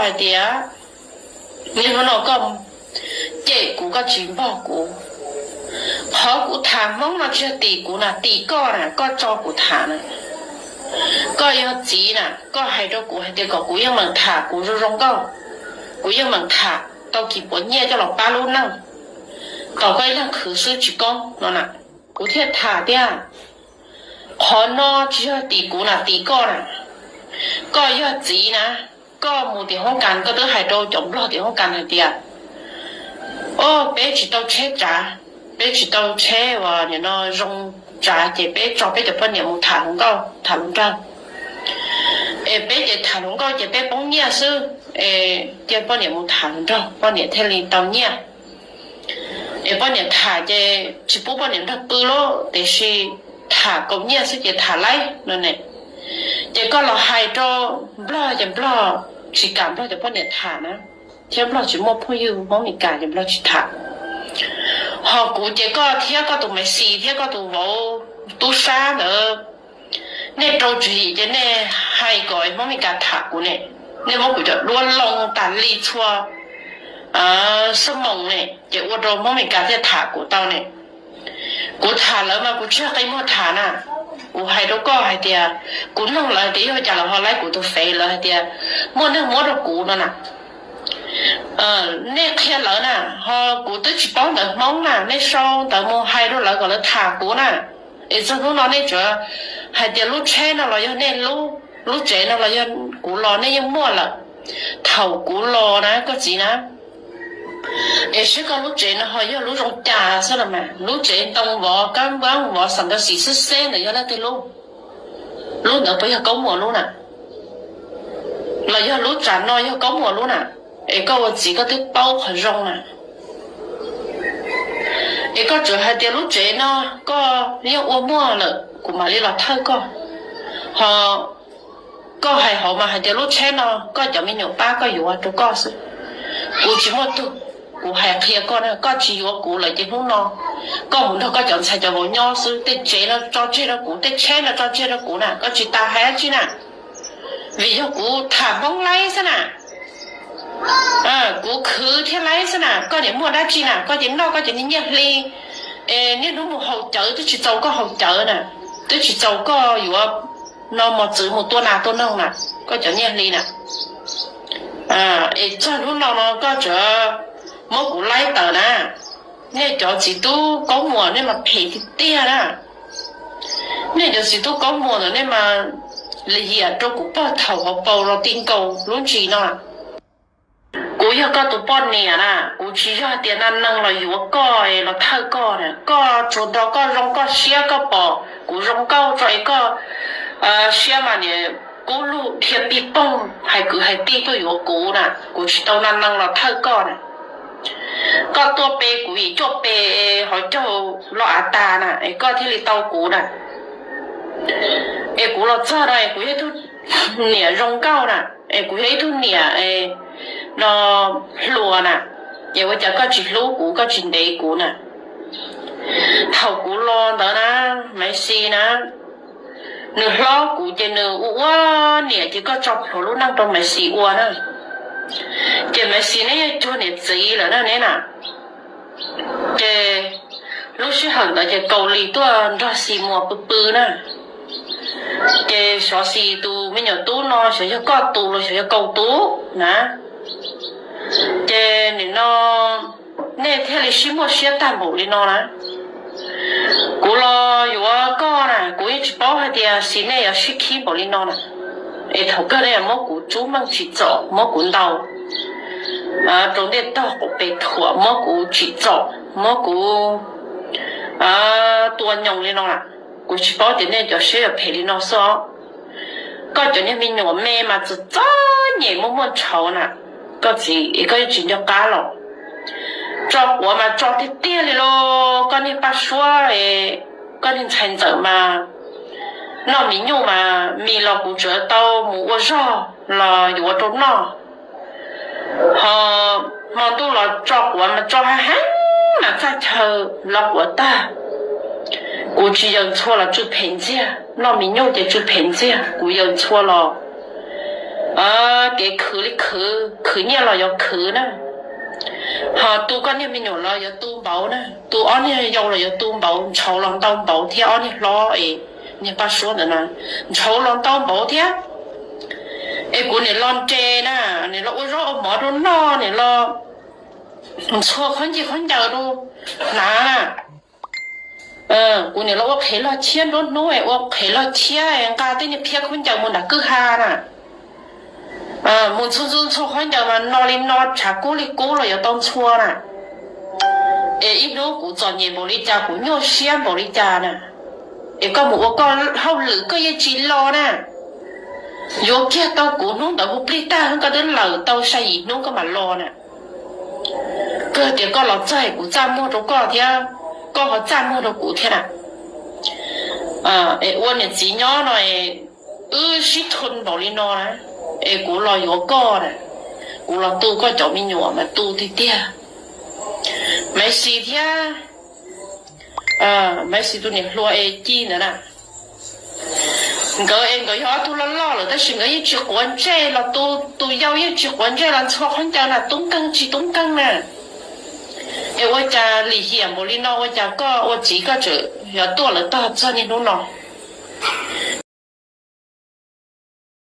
hais tias, niaj hnub no koj cem kuv, koj tsis npog kuv. Qhov kuv tham Hmoob no tsis yog tim kuv na, tim koj na, koj tso kuv tham na. Koj yog txiv na, koj hais rau kuv hais tias kom kuv yeej meem tham kuv zoo zoo nkauj, kuv yeej meem tham tau kis puas nyiaj coj los pab lub neej, tos koj ib leeg khwv xwb tsis koob no na, kuv thiaj tham tiag. Qhov no tsis yog tim kuv na, tim koj na. Koj yog txiv na, koj mus tim hoob kas koj twb hais rau cov nplog tim hoob kas hais tias, o, peb tsis tau tsheb tsav, peb tsis tau tsheb uas nim no zoo tsav ces peb tso peb cov poj niam mus tham hluas nkauj tham hluas nraug. Es peb ces tham hluas nkauj ces peb poob nyiaj xwb, es cia poj niam mus tham hluas nraug poj niam thiaj li tau nyiaj. Es poj niam tham ces tsis pub poj niam nrog pw lauj, tiam sis tham kaus nyiaj xwb ces tham laib no ne. Ces koj los hais rau nplog ces nplog tsis kam nplog cov poj niam tham na, thiab nplog tsis muaj phooj ywg Hmoob Mes Kas ces nplog tsis tham. Ho kuv ces koj thiab koj tus Maiv Xis thiab koj tus vauv tub sab ntawd, nej rau tswv yim ces nej hais kom Hmoob Mes Kas tham kuv ne, nej muab kuv cov duab loo tas li txhua xab moos ne, ces ua rau Hmoob Mes Kas thiaj tham kuv tau ne. Kuv tham lawv mas kuv tsis yog qi muag tham na. Kuv hais rau koj hais tias, kuv noog lawv hais tias yog ua cas lawv ho laib kuv tus fev, lawv hais tias muaj neeg muab rau kuv no na. Nej qhia lawv na, ho kuv twb tsis paub ntawv Hmoob na, nej sau ntawv mus hais rau lawv kom lawv tham kuv na. Es txog hnub no nej tsuas hais tias lub tsheb no los yog nej lub, lub tsev no los yog kuv los, nej yeej muaj lawm. Thaum kuv los na koj txiv na, es saib koj lub tsev no ho yog lub zoo cas xwb los mas, lub tsev ntoo vov kab npab vov xam nkaus xim xwb xeb ntawd yog leej twg lub? Lub ntawd puas yog Kaub Muas lub na? Los yog lub tsam no yog Kaub Muas lub na? Es koj ua txiv koj twb paub qhov zoo na. Es koj tsuas hais tias lub tsev no koj yeej ua muaj lawm kuv mam li los thawj koj. Ho koj hais hauv mas hais tias lub tsheb no koj cov me nyuam pab koj yuav rau koj xwb. Kuv tsis muaj tug, kuv hais qhia koj na, koj tsis yuav kuv lawm ces hnub no koj mus nrog koj cov ntxhais cov vauv nyob xwb. Tej tsev no tso tseg rau kuv, tej tsheb no tso tseg rau kuv na, koj tsis tas hais dab tsi na. Vim yog kuv tham Hmoob laib xwb na. Kuv khwv thiab laib xwb na, koj niam muaj dab tsi na, koj ces noj koj cov niag nyiaj hli. Es niaj hnub mus haus cawv twb tsis txaus koj haus cawv na, twb tsis txaus koj yuav no mos txwv mus tua nas tua noog na, koj cov nyiaj hli na. Es txog hnub no no koj tsuas muab kuv laib tawm na. Nej cov txiv tub Kaub Muas nej mas phem tiag tiag na. Nej cov txiv tub Kaub Muas ntawm nej mas lim hiam rau kuv pog thaum hauv paus los ti nkaus lub ntsis no. Kuv yog koj tus poj niam na, kuv tsis yog tias na neeg los yuav koj los thawj koj na. Koj tsuas nrog koj zoo koj siab koj pom kuv zoo nkauj tso es koj siab mas niam kub lug dhia pij poog hais kwv hais tij tuaj yuav kuv na. Kuv tsis tau na neeg los thawj koj na. Koj tuaj pe kuv yim cuaj pe hauv caug los av tas na es koj thiaj li tau kuv na. Es kuv los txog no es kuv yog ib tug niam zoo nkauj na, es kuv yog ib tug niam no hluas na, es ua cas koj tsis hlub kuv koj tsis ntev kuv na? Thaum kuv los ntawd na, Maiv Xis na, nws hlob kuv ces nws ua ua niam ces koj tso plhuav lub neej rau Maiv Xis ua na. Ces Maiv Xis neb yeej cuag niam txiv lawm na neb na. Ces lub sij hawm ntawd ces Kaus Lis tuaj nrog Xis Muas pw pw na. Ces xyov Xis tus me nyuam tub no xyov yog koj tus los xyov yog Kaus tus na. Ces nim no nej thiaj li sib muaj siab tag npaum li no na. Kuv los yuav koj na kuv yeej tsis paub hais tias Xis nej yuav sib khib npaum li no na. Es thaum kawg nej muab kuv tsub meej tsim txom muab kuv ntaus rau ntiaj tog qaum pes thuam muab kuv tsim txom muab kuv tua nyoos li no na. Kuv tsis paub tias nej cov siab yuav phem li no xwb os. Koj cov niag me nyuam me mas txom txom nyem muaj muaj ntshaus na. Koj txiv es koj yeej tsis nco qab los? Tso quav mas tso tiag tiag li lauj. Koj niag Paj Suab, koj niag ntxhais ntxawm mas noj mis nyuj mas mis los kuv tseem tau mus ua zog los yuav rau noj. Ho hmo ntuj los tso quav mas tso heev heev mas txaj chaw los quav tag. Kuv tsis yaws ntxhua los tsw phem ntxiag, noj mis nyuj ces tsw phem ntxiag, kuv yaws ntxhua los Kev khwv li khwv, khwv nyiaj los yuav khwv na. Ho tu koj niag me nyuam los yuav tu npaum na, tu ob niag yau los yuav tu npaum, ntshauv los ntau npaum thiab, ob niag hlob es niag Paj Suab ntawd na, ntshauv los ntau npaum thiab. Es kuv niam los nres na, niam los ua zaub ua mov rau noj, niam los ntxhua khaub ncaws khaub ncaws rau hnav na. Kuv niam los ua qhev log thiab, nruab hnub ua qhev log thiab, nqa tej niag phiab khaub ncaws mus nram kwj ha na. Mus ntxhua ntxhua ntxhua khaub ncaws mas no li no, tshav kub li kub los yuav tau ntxhua na. Es ib hnub kuv txom nyem npaum li cas, kuv nyuaj siab npaum li cas na, es koj mus ua koj hauj lwm koj yeej tsis los na. Yuav kiag tau kuv hnub ntawd hu plig tag, koj twb lawm tau xya yim hnub koj mam los na. Kawg tias koj los txog kuv txaj muag rau koj thiab, koj ho txaj muag rau kuv thiab na. Es ua niam txiv nyob no, wb sib thw npaum li no na, es kuv los yuav koj na, kuv los tu koj cov me nyuam mas tu tiag tiag. Maiv Xis thiab, Maiv Xis tus niam hluas es Ci ntawd na, nkawd es nkawd yog ob tug loj loj lawm tab sis nkawd yeej tsis quav ntsej los tu, tus yau yeej tsis quav ntsej los ntxhua khaub ncaws na, tub nkeeg tsis tub nkeeg na. Es ua cas lim hiam npaum li no, ua cas koj ua txiv koj tseem yuav tuaj lawv tog txog niaj hnub no?